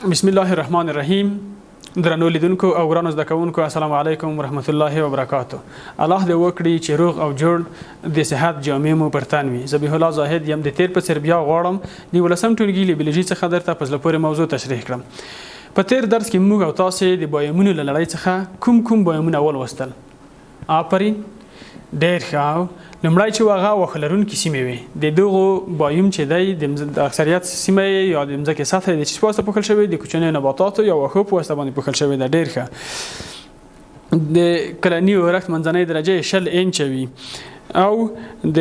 بسم الله الرحمن الرحیم. درنو لیدونکو او ګرانو زده کوونکو، السلام علیکم ورحمت الله وبرکاتو. الله دې وکړي چې روغ او جوړ د صحت جامې مو پر تن وي. ذبیح الله زاهد یم. د تیر په څیر بیا غواړم د ولسم ټولګي له بیولوژي څخه درته په زړه پورې موضوع تشریح کړم. په تیر درس کې موږ او تاسې د بایومونو له لړۍ څخه کوم کوم بایومونه ولوستل؟ آفرین، ډېر ښه. او لومړی چې هغه واښه لرونکې سیمې وې، د دغو بایوم چې دی د اکثریت سیمه یې یا د مځکې سطحه یې د څه په واسطه پوښل شوې؟ د کوچنیو نباتاتو یا واښو په واسطه باندې پوښل شوې ده. ډېر ښه. د کلني اورښت منځنۍ درجه یې 20 انچه وي او د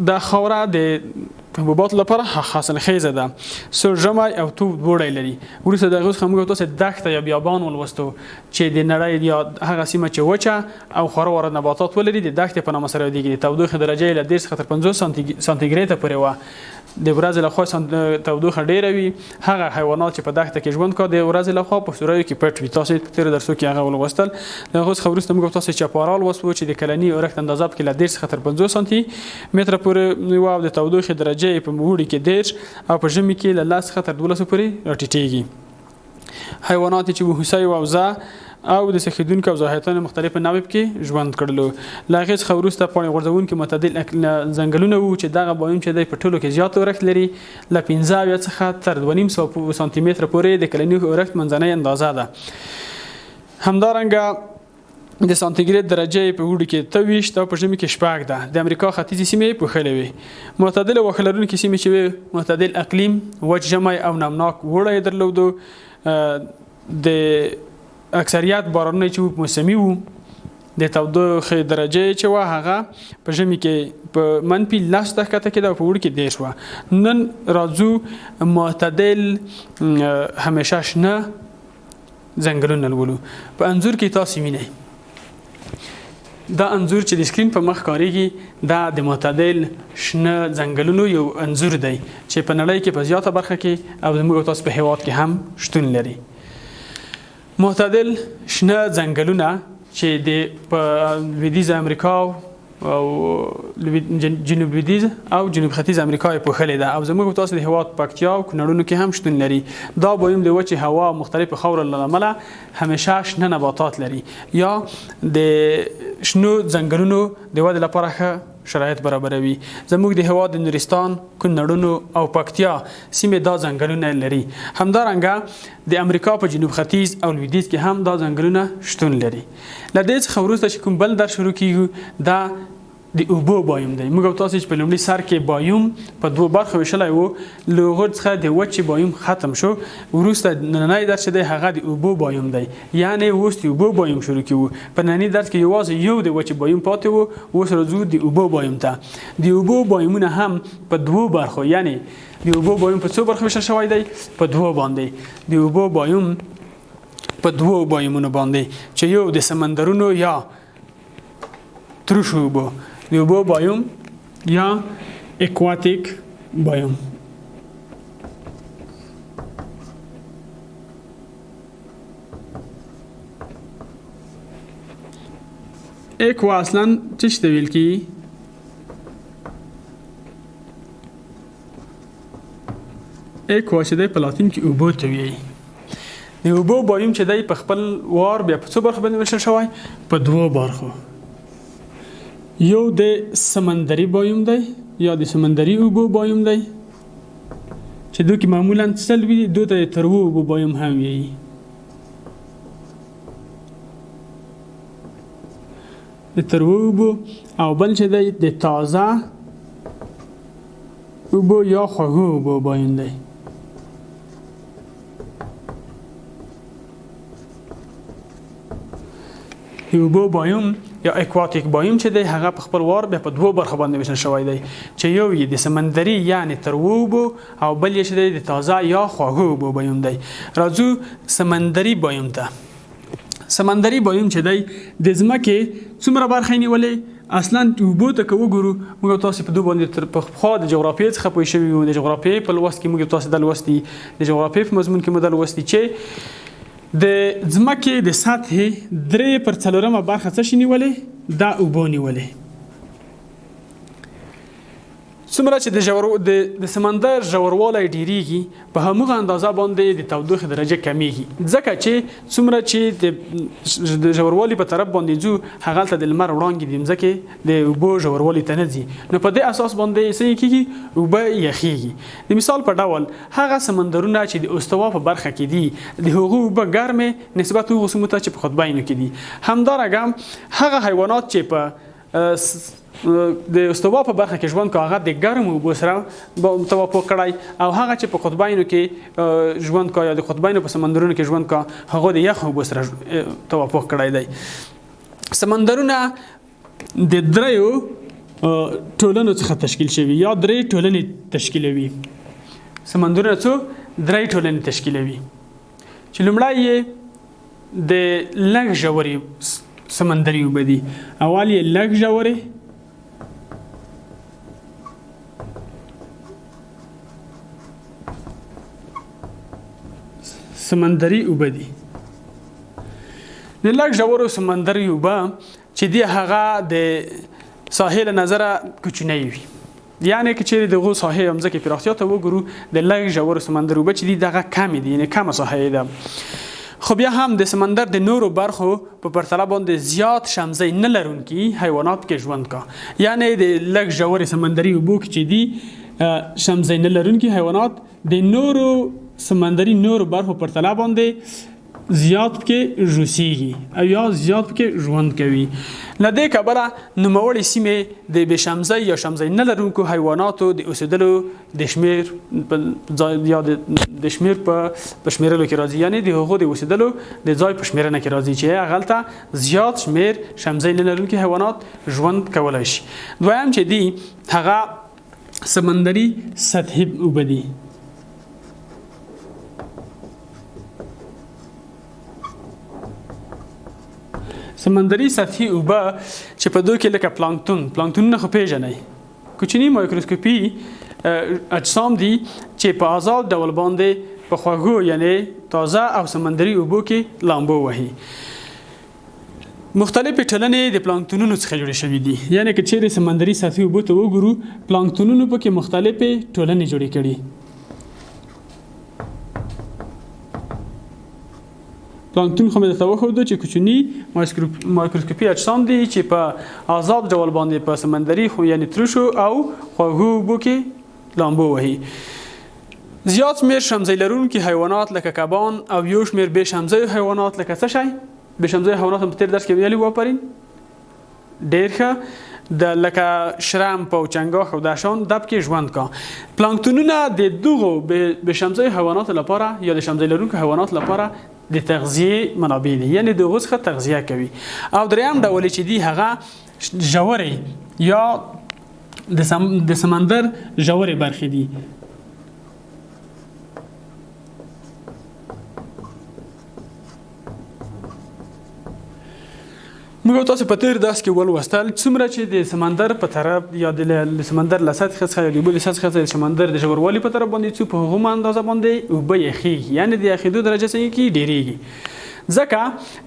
دا خاوره د حبوباتو لپاره حاصلخیزه ده. سوړ ژمی او تود اوړی لري. وروسته د هغې څخه موږ تاسو دښته یا بیابان ولوستو چې د نړۍ یا هغه سیمه چې وچه او خوره واره نباتات ولري د دښتې په نامه سره یادېږي. د تودوخې درجه یې له 30 څخه تر 50 سانتي ګریډه پورې وه. د ورځې لخوا تودوخه ډیره وي. هغه حیوانات چې په دښته کې ژوند کوي د ورځې لخوا په سوریو کې پټ وي. تاسو په تیرو درسو کې هغه ولوستل. د هغو څخه وروسته موږ تاسو چپارال ولوستو چې د کلني اورښت اندازه پکې له 30 څخه تر 50 سانتي متره پورې وه او د تودوخې درجه یې په اوړي کې 30 او په ژمي کې له 10 څخه تر 12 پورې راټیټیږي. حیوانات چې هوسۍ او وزه او د سخیدونکو او زاهدانو مختلفو نوعې پکې ژوند کړلو. له هغې څخه وروسته پاڼې غورځوونکي معتدل ځنګلونه وو چې دغه بایوم چې دی په ټولو کې زیات اورښت لري، له 75 څخه تر 250 سانتي متره پورې د کلني اورښت منځنۍ اندازه ده. همدارنګه د سانتي ګریډ درجه یې په اوړي کې 28 او په ژمي کې 6 ده. د امریکا ختیځې سیمې یې پوښلې وې. معتدل واښه لرونکې سیمې چې وې، معتدل اقلیم، وچ ژمی او نمناک اوړی یې درلودو. د اکثریت بارانونه چې وو موسمي وو. د تودوخې درجه یې چې وه هغه په ژمي کې په -10 ته ښکته کېده او په اوړي کې 30 وه. نن راځو معتدل همیشه شنه ځنګلونه لولو. په انځور کې تاسو وینئ، دا انځور چې د سکرین په مخ کاریږي دا د معتدل شنه ځنګلونو یو انځور دی چې په نړۍ کې په زیاته برخه کې او زموږ تاسو په هیواد کې هم شتون لري. معتدل شنه ځنګلونه چې د په لویدیځ امریکا او جنوب لویدیځ او جنوب ختیځ امریکا یې پوښلې ده او زموږ تاسو د هیواد پکتیا او کونړونو کې هم شتون لري. دا بویم د وچې هوا او مختلفو خاورو له امله همیشه شنه نباتات لري یا د شنو ځنګلونو د ودې لپاره ښه شرایط برابروي. زموږ د هیواد د نورستان، کونړونو او پکتیا سیمې دا ځنګلونه لري. همدارنګه د امریکا په جنوب ختیځ او لویدیځ کې هم دا ځنګلونه شتون لري. له دې څخه وروسته چې کوم بل درس شروع کیږي دا د اوبو بایوم دی. موږ او تاسو چې په لومړي سر کې بایوم په دوو برخو ویشلی وو، له هغو څخه د وچې بایوم ختم شو. وروسته نننی درس چې دی هغه د اوبو بایوم دی، یعنې اوس د اوبو بایوم شروع کیږو. په ننني درس کې یوازې یو د وچې بایوم پاتې وو، اوس راځو د اوبو بایوم ته. د اوبو بایومونه هم په دوو برخو، یعنې د اوبو بایوم په څو برخو ویشل شوی دی؟ په دوو باندې. د اوبو بایوم په دوو بایومونو باندې چې یو د سمندرونو یا ترشو اوبو د اوبو بایوم یا اکواتیک بایوم، اکوا اصلا څه ته ویل کیږي؟ اکوا چې دی په لاتین کې اوبو ته وایي. د اوبو بایوم چې دی په خپل وار بیا په څو برخو باندې ویشل شوی؟ په دوو برخو. یو د سمندري بایوم دی یا د سمندري اوبو بایوم دی چې دوی کې معمولا څه وي، دوی ته د تروو اوبو بایوم هم وایي. د تروو اوبو او بل چې دی د تازه اوبو یا خوږو اوبو بایوم دی. د اوبو بایوم یا اکواتیک بایوم چې دی هغه په خپل وار بیا په دوو برخو باندې ویشل شوی دی چې یو یې د سمندري یعنې تروو اوبو او بل یې چې دی د تازه یا خوږو اوبو بایوم دی. راځو سمندري بایوم ته. سمندري بایوم چې دی د ځمکې څومره برخه یې نیولې؟ اصلا اوبو ته که وګورو، موږ تاسو په دوه باندې تر پخوا د جغرافیې څخه پوه شوي یو. د جغرافیې په لوست کې موږ تاسو دا لوستي، د جغرافیې په مضمون کې مو دا لوستي چې د ځمکې د سطحې 3/4 برخه څه شي نیولې؟ دا اوبو نیولې. څومره چې د ژور د سمندر ژوروالی ډیریږي په همغه اندازه باندې د تودوخې درجه کمیږي، ځکه چې څومره چې د ژوروالي په طرف باندې ځو هغلته د لمر وړانګې د مځکې د اوبو ژوروالي ته نه ځي، نو په دې اساس باندې څه کیږي؟ اوبه یخیږي. د مثال په ډول هغه سمندرونه چې د استوا په برخه کې دي د هغو اوبه ګرمې نسبت هغو سیمو ته چې په قطبینو کې دي. همدارنګه هغه حیوانات چې په د استوا په برخه کې ژوند کوي هغه د ګرمو اوبو سره توافق کړی، او هغه چې په قطبینو کې ژوند کوي یا د قطبینو په سمندرونو کې ژوند کوي هغه د یخو اوبو سره توافق کړی دی. سمندرونه د دریو ټولنو څخه تشکیل شوي یا درې ټولنې تشکیلوي. سمندرونه څو؟ درې ټولنې تشکیلوي چې لومړی یې د لږ ژورې سمندري اوبه دي. اول یې لږ ژورې، سمندري اوبه دي. د لږ ژورو سمندري اوبه چې دی هغه د ساحې له نظره کوچنۍ وي، یعنې که چیرې د هغو ساحې او مځکې پراختیا ته وګورو د لږ ژورو سمندر اوبه چې دي دغه کمې دي، یعنې کمه ساحه یې ده، خو بیا هم د سمندر د نورو برخو په پرتله باندې زیات شمزۍ نه لرونکي حیوانات کې ژوند کا. یعنې د لږ ژورې سمندري اوبو کې چې دي شمزۍ نه لرونکي حیوانات د نورو سمندري نورو برخو پرتله باندې زیات پکې ژوسیږي او یا زیات پکې ژوند کوي. له دې کبله نوموړې سیمې د بې شمزۍ یا شمزۍ نه لرونکو حیواناتو د اوسېدلو د شمېر یا د شمېر په شمېرلو کې راځي، یعنې د هغو د اوسېدلو د ځای په شمېرنه کې راځي چې هغلته زیات شمېر شمزۍ نه لرونکي حیوانات ژوند کولای شي. دویم چې دي هغه سمندري سطحي اوبه دي. سمندري سطحي اوبه چې په دوی کې لکه پلانکتون، پلانکتونونه خو پېژنئ، کوچني مایکروسکوپي اجسام دي چې په آزاد ډول باندې په خوږو یعنې تازه او سمندري اوبو کې لامبو وهي. مختلفې ټولنې د پلانکتونونو څخه جوړې شوې دي، یعنې که چیرې سمندري سطحي اوبو ته وګورو پلانکتونونو پکې مختلفې ټولنې جوړې کړي. پلانکتون خو مې درته وښودو چې کوچني مایکروسکوپي اجسام دي چې په آزاد ډول باندې په سمندري خو یعنې ترشو او خوږو اوبو کې لامبو وهي. زیات شمېر شمزۍ لرونکي حیوانات لکه کبان او یو شمېر بې شمزیو حیوانات لکه څه شی؟ بې شمزیو حیوانات هم په تېر درس کې ویلي وو. آفرین، ډېر ښه. د لکه شرمپ او چنګاښ او دا شان دا پکې ژوند کا. پلانکتونونه د دغو بې شمزیو حیواناتو لپاره یا د شمزۍ لرونکو حیواناتو لپاره د تغذیې منابع دي، یعنې د هغو څخه تغذیه کوي. او دریم ډول چې دي هغه ژورې یا د سمندر ژورې برخې دي. موږ تاسو په تیر درس کې ولوستل څومره چې د سمندر په طرف یا د سمندر له سطحې څخه یا د اوبو له سطحې څخه د سمندر د ژوروالي په طرف باندې څو په هغومره اندازه باندې اوبه یخیږي، یعنې د یخېدو درجه څنګه کېږي؟ ډېرېږي. ځکه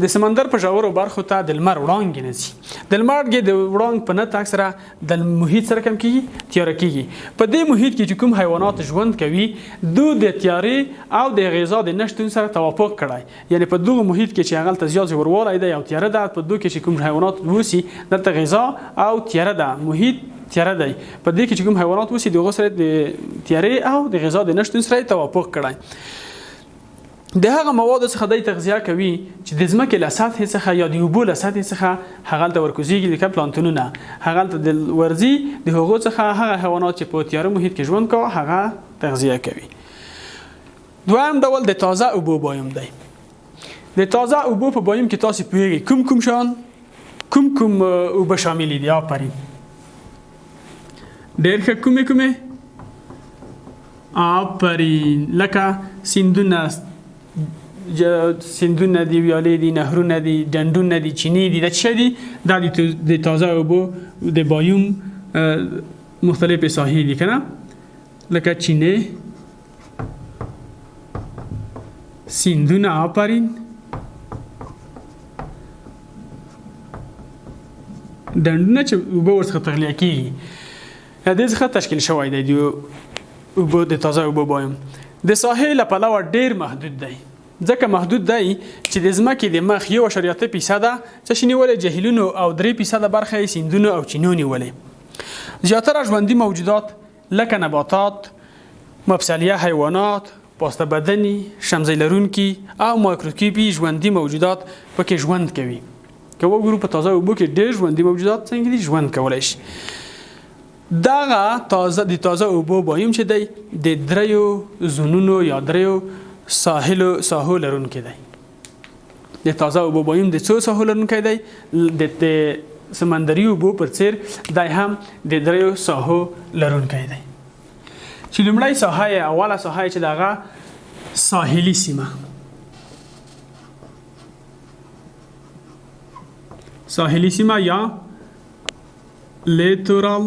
د سمندر په ژورو برخو ته د لمر وړانګې نه ځي، د لمر د وړانګ په نه تګ سره د محیط سره کم کیږي، تیاره کیږي. په دې محیط کې چې کوم حیوانات ژوند کوي دو د تیارې او د غذا د نشتون سره توافق کړی، یعنې په دغه محیط کې چې هغلته زیات ژوروالی دی او تیاره ده، په دوی کې چې کوم حیوانات اوسي دلته غذا او تیاره ده، محیط تیاره دی، په دې کې چې کوم حیوانات اوسي د هغو سره د تیارې او د غذا د نشتون سره توافق کړی. د هغه موادو څخه دی تغذیه کوي چې د ځمکې له سطحې څخه یا د اوبو له سطحې څخه هغلته ورکوزیږي، لکه پلانتونونه هغلته د ورځي، د هغو څخه هغه حیوانات چې په تیاره محیط کې ژوند کوي هغه تغذیه کوي. دویم ډول د تازه اوبو بایوم دی. د تازه اوبو په بایوم کې تاسو پوهیږئ کوم کوم شیان کوم کوم اوبه شاملې دي؟ آفرین، ډېر ښه. کومې کومې؟ آفرین، لکه سیندونه، سیندونه دي، ویالې دي، نهرونه دي، ډنډونه دي، چینې دي، دا څه دي؟ دا د تازه اوبو د بایوم مختلفې ساحې دي که نه، لکه چینې، سیندونه، آفرین، ډنډونه چې اوبه ورڅخه تغلیه کیږي. له دې څخه تشکیل شوی دی. د اوبو د تازه اوبو بایوم د ساحې له پلوه ډیر محدود دی، ځکه محدود دی چې د ځمکې د مخ 1.8% څه شي نیولې جهیلونو او 3% برخه یې سیندونو او چینو نیولې. زیاتره ژوندي موجودات لکه نباتات، مفصلیه حیوانات، پاسته بدني، شمزۍ لرونکي او مایکروسکوپي ژوندي موجودات پکې ژوند کوي. که وګورو په تازه اوبو کې ډېر ژوندي موجودات څنګه دي ژوند کولی شي. دغه تازه د تازه اوبو بایوم چې دی د دریو زونونو یا دریو ساحلو ساحو لرونکی دی. د تازه اوبو بایوم د څو ساحو لرونکی دی؟ د سمندري اوبو پر څیر دی هم د دریو ساحو لرونکی دی. چې لومړی ساحه یې اوله ساحه یې چې دغه ساحلي سیمه، ساحلي سیمه یا لیتورال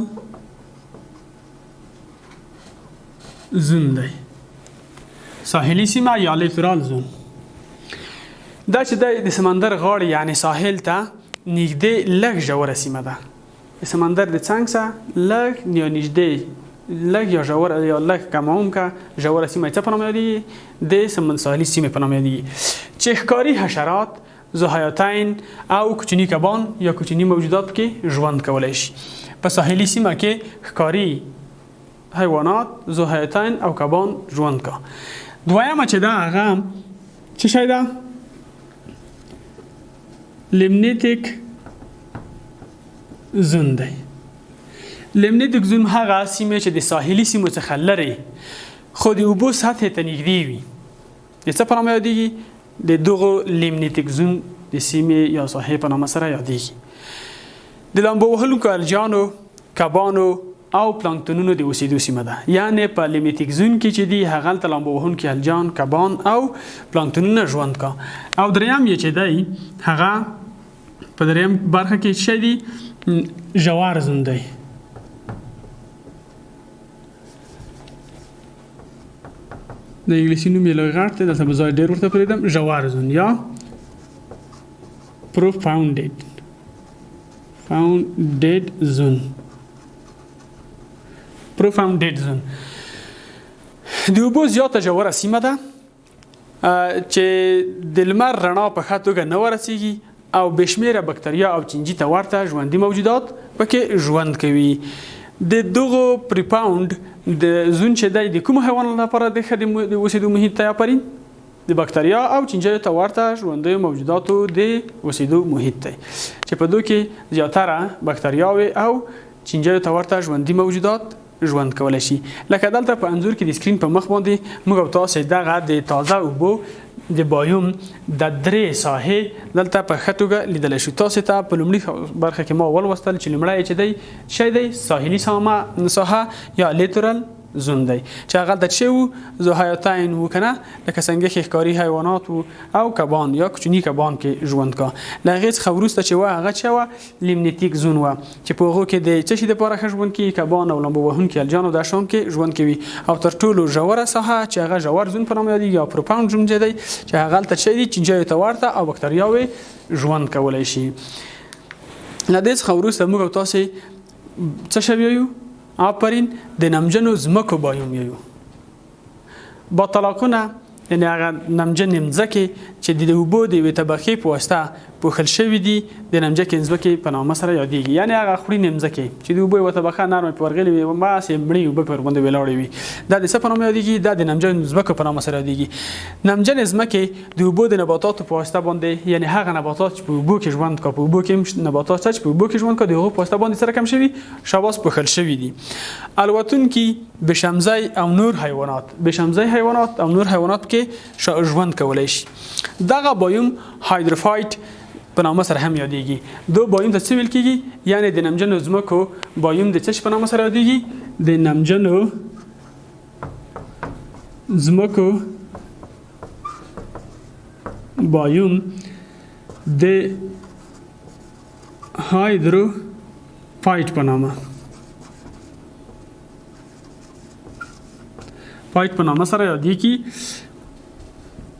زون دی. ساحلي سیمه یا لیتورال زون دا چې د سمندر غاړې یعنی ساحل ته نږدې لږ ژوره سیمه ده. د سمندر د څنګ سره لږ یا نږدې لږ یا ژوره یا لږ کم عمقه ژوره سیمه یې څه په نامه یادېږي؟ د ساحلي سیمې په نامه یادېږي، چې ښکاري حشرات، ذوحیاتین او کوچني کبان یا کوچني موجودات پکې ژوند کولی شي. په ساحلي سیمه کې ښکاري حیوانات، ذوحیاتین او کبان ژوند کا. دویمه چې ده هغه څه شی ده؟ لیمنیتیک زون دی. لیمنیتیک زون هغه سیمه چې د ساحلي سیمو څخه لرې خو د اوبو سطحې ته نږدې وي، د څه په نامه یادېږي؟ د دغو لیمنیتیک زون د سیمې یا ساحې په نامه سره یادېږي. د لامبو وهلونکو الجانو، کبانو او پلانکتونونو د اوسېدو سیمه ده. یعنې په لیمنیتیک زون کې چې دي هغلته لامبو وهونکي الجان، کبان او پلانکتونونه ژوند کا. او دریم یې چې دی هغه په دریم برخه کې څه دی؟ ژور زون دی. د انګلیسي نوم یې لږ غټ دی، دلته به ځای ډېر ورته پرېږدم. ژور زون یا پروفاونډډ زون، پروفاونډډ زون د اوبو زیاته ژوره سیمه ده چې د لمر رڼا په ښه توګه نه ورسیږي او بې شمېره بکتریا او چینجي ته ورته ژوندي موجودات پکې ژوند کوي. د دغو پریپاوند د زون چې دی د کومو حیواناتو لپاره د ښه د اوسېدو محیط ته آفرین؟ د بکتریا او چینجیو ته ورته ژوندیو موجوداتو د اوسېدو محیط دی، چې په دوی کې زیاتره بکتریاوې او چینجیو ته ورته ژوندي موجودات ژوند کولی شي. لکه دلته په انځور کې د سکرین په مخ باندې موږ او تاسې دغه د تازه اوبو د بایوم د درې ساحې دلته په ښه توګه لیدلی شو. تاسې ته په لومړي برخه کې ما ولوستل چې لومړی چې دی شی دی ساحلي ساحه یا لیتورال زون دی، چې هغه هلته څه وو؟ ذوحیاتین وو که نه، لکه څنګه ښکاري حیوانات وو او کبان یا کوچني کبان کې ژوند کا. له هغې څخه وروسته چې وه هغه څه وه؟ لیمنیتیک زون وه، چې په هغو کې د څه شي دپاره ښه ژوند کوي؟ کبان او لامبو وهونکي الجان او دا شان کې ژوند کوي. او تر ټولو ژوره ساحه چې هغه ژور زون په نامه یادېږي یا پروپاوند زون چې دی، چې هغه هلته څه دي؟ چینجیو ته ورته او بکتریاوې ژوند کولی شي. له دې څخه وروسته موږ او تاسې څه شی ویو؟ آفرین، د نمجنو ځمکو بایوم یو. باطلاقونه یعنې هغه نمجنې مځکې چې د اوبو د یوې طبقې په واسطه پوښل شوي دي د نمجکې ځمکې په نامه سره یادېږي. یعنې هغه خړینې مځکې چې د اوبو یوه طبقه نرمه پرې ورغلې وي، هماغسې مړې اوبه پر باندې ولاړې وي، دا د څه په نامه یادېږي؟ دا د نمجنو ځمکو په نامه سره یادېږي. نمجنې ځمکې د اوبو د نباتاتو په واسطه باندې، یعنې هغه نباتات چې په اوبو کې ژوند کوي، په اوبو کې نباتات شته چې په اوبو کې ژوند کوي، د هغو په واسطه باندې څه رقم شوي؟ شاباس پوښل شوي دي. الوتونکي، بشمزی او نور حیوانات، بشمزی حیوانات او نور حیوانات کې ژوند کولی شي. دغه بایوم هایدروفایت په نامه سره هم یادېږي. دو بایوم ته څه ویل کېږي؟ یعنې د نمجنو ځمکو بایوم د څه شي په نامه سره یادېږي؟ د نمجنو ځمکو بایوم د هایدروفایت په نامه، فایت په نامه سره یادېږي،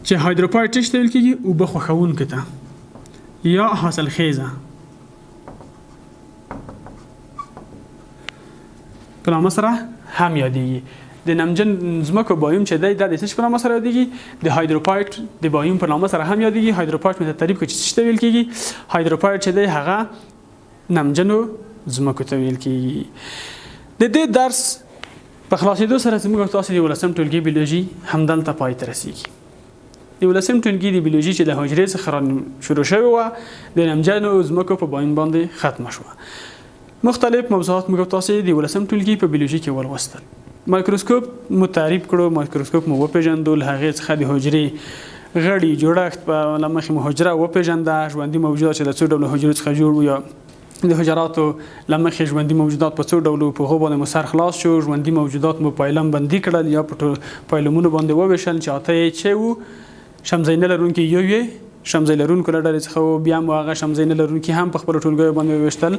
چې هایدروفایت څه ته ویل کېږي؟ اوبه خوښوونکي ته یا حاصلخیزه په په نامه سره هم یادېږي. د نمجن ځمکو بایوم چې دی دا د څه په نامه سره یادېږي؟ د هایدروپایټ د بایوم په نامه سره هم یادېږي. هایدروپایټ مې تعریف کړ چې څه ته ویل کېږي. هایدروپایټ چې دی هغه نمجنو ځمکو ته ویل کېږي. د دې درس په خلاصېدو سره زموږ او تاسو د یولسم ټولګي بیولوژي همدلته پای ته رسېږي. د یولسم ټولګي د بیولوژي چې له حجرې څخه را شروع شوې وه د نمجنو ځمکو په بایوم باندې ختمه شوه. مختلف موضوعات موږ تاسو د یولسم ټولګي په بیولوژي کې ولوستل. مایکروسکوپ مو تعریف کړو، مایکروسکوپ مو وپېژندو، له هغې څخه د حجرې غړي جوړښت په له مخې مو حجره وپېژنده، ژوندي موجودات چې له څو ډولو حجرو څخه جوړ وو یا د حجراتو له مخې ژوندي موجودات په څو ډولو په هغو باندې مو سر خلاص شو، ژوندي موجودات مو پایلم بندي کړل یا په پایلمونو باندې وویشل چې اته یې چې وو شمزۍ نه لرونکي یو یې شمزۍ لرونکو له ډلې څخه وو، بیا مو هغه شمزۍ نه لرونکي هم په خپلو ټولګیو باندې وویشتل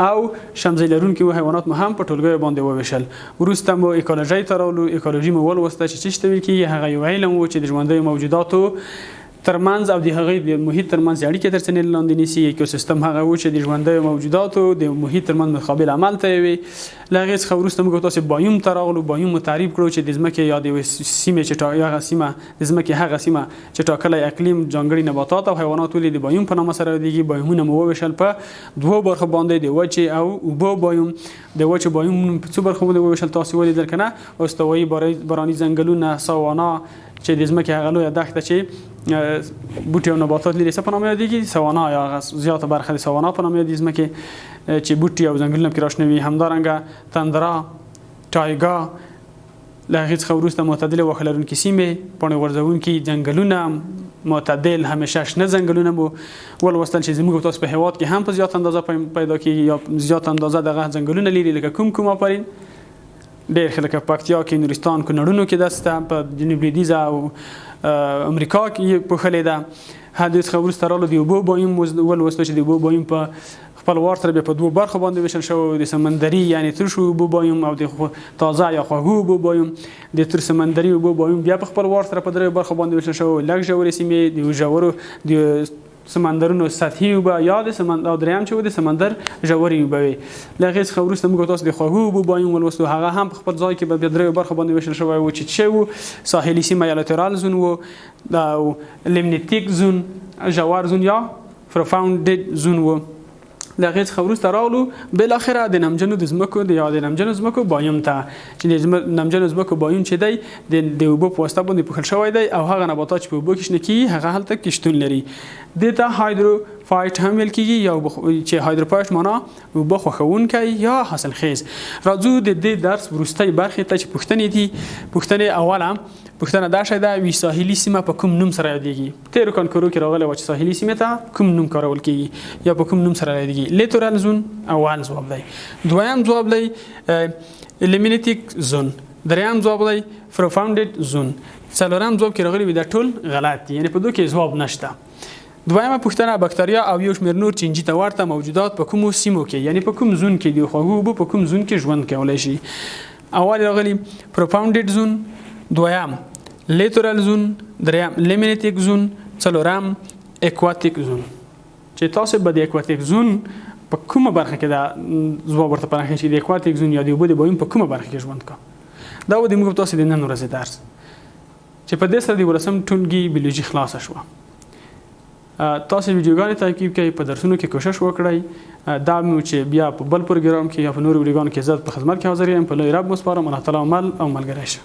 او شمزۍ لرونکي حیوانات مو هم په ټولګیو باندې وویشل. وروسته مو ایکولوژۍ ته راغلو، ایکولوژي مو ولوسته چې څه ته ویل کېږي. هغه یو علم و چې د ژوندیو موجوداتو ترمنځ او د هغې د محیط ترمنځ اړیکې تر څېړنې لاندې نیسي. ایکوسیستم هغه و چې د ژوندیو موجوداتو د محیط ترمنځ متقابل عمل ته وي. له هغې څخه وروسته موږ تاسو بایوم ته راغلو، بایوم مو تعریف کړو چې د ځمکې یا د یوې سیمې چې هغه سیمه د ځمکې هغه سیمه چې ټاکلی اقلیم، ځانګړي نباتات او حیوانات ولې د بایوم په نامه سره یادېږي. بایومونه مو وویشل په دوو برخو باندې، د وچې او اوبو بایوم. د وچې بایوم په څو برخو باندې وویشل تاسو ولیدل که نه؟ استوایي باراني ځنګلونه، ساوانا چې د ځمکې هغه لویه دښته چې بوټي او نباتات لري څه په نامه یادېږي؟ سوانا یا هغه زیاته برخه د سوانا په نامه یادېږي ځمکې چې بوټي او ځنګلونه پکې راشنه وي. همدارنګه تندرا، ټایګا، له هغې څخه وروسته معتدلې واښه لرونکې سیمې، پاڼې غورځوونکي ځنګلونه، معتدل همیشه شنه ځنګلونه مو ولوستل چې زموږ تاسو په هېواد کې هم په زیاته اندازه پیدا کېږي یا زیاته اندازه دغه ځنګلونه لري، لکه کوم کوم آفرین ډېر ښه لکه پکتیا کې، نورستان، کونړونو کې ده سته، په جنوب لویدیځه او امریکا کې یې پوښلې ده. هدې څخه وروسته رالو د اوبو بایوم ولوستو چې د اوبو بایوم په خپل وار سره بیا په دوو برخو باندې ویشل شوی، د سمندري یعنې ترشو اوبو بایوم او د تازه یا خوږو اوبو بایوم. د تر سمندري اوبو بایوم بیا په خپل وار سره په دریو برخو باندې ویشل شوی، لږ ژورې سیمې، د ژورو د سمندرونو سطحي اوبه یا د سمندر، او دریم چې و د سمندر ژورې اوبه وې. له هغې څخه وروسته موږ تاسو د خوږو اوبو بایوم ولوستو، هغه هم په خپل ځای کې به بیا دریو برخو باندې ویشل شوی و چې څه و، ساحلي سیمه یا littoral zone و، او limnetic zone، ژور زون یا profound zone و. له هغې څخه وروسته راغلو بالاخره د نمجنو د ځمکو د یا د نمجنو ځمکو بایوم ته چې د نمجنو ځمکو بایوم چې دی د اوبو په واسطه باندې پوښل شوی دی او هغه نباتات چې په اوبو کې شنه کېږي هغه هلته کې شتون لري. دې ته hydrophyte هم ویل کېږي یا چې hydrophyte معنا اوبه خوښوونکی یا حاصلخیز. راځو د دې درس وروستۍ برخې ته چې پوښتنې دي. پوښتنې اوله پوښتنه دا شی ده، وی ساحلي سیمه په کوم نوم سره یادېږي؟ تېرو کانکورو کې راغلی وه چې ساحلي سیمې ته کوم نوم کارول کېږي یا په کوم نوم سره یادېږي. littoral zone اول ځواب دی، دویم ځواب دی limnetic zone، دریم ځواب دی profound zone، څلورم ځواب کې راغلی وي دا ټول غلط دي، یعنې په دوی کې ځواب نشته. دویمه پوښتنه، بکتریا او یو شمېر نور چینجي ته ورته موجودات په کومو سیمو کې یعنې په کوم زون کې د خوږو اوبو په کوم زون کې ژوند کولی شي؟ اول راغلی profound zone، دویم littoral zone، دریم limnetic zone، څلورم aquatic zone. چې تاسو به د aquatic zone په کومه برخه کې دا ځواب ورته په نښه شي، د aquatic zone یا د اوبو د بایوم په کومه برخه کې ژوند کوي. دا و د موږ تاسو د نن ورځې درس چې په دې سره د یولسم ټولګي بیولوژي خلاصه شوه. تاسو ویډیوګانې تعقیب کړئ، په درسونو کې کوشش وکړئ. دا مو چې بیا په بل پروګرام کې یا په نورو ویډیوګانو کې زه په خدمت کې حاضر یم. په لوی رب مو سپارم. الله تعالی مل او ملګری شه.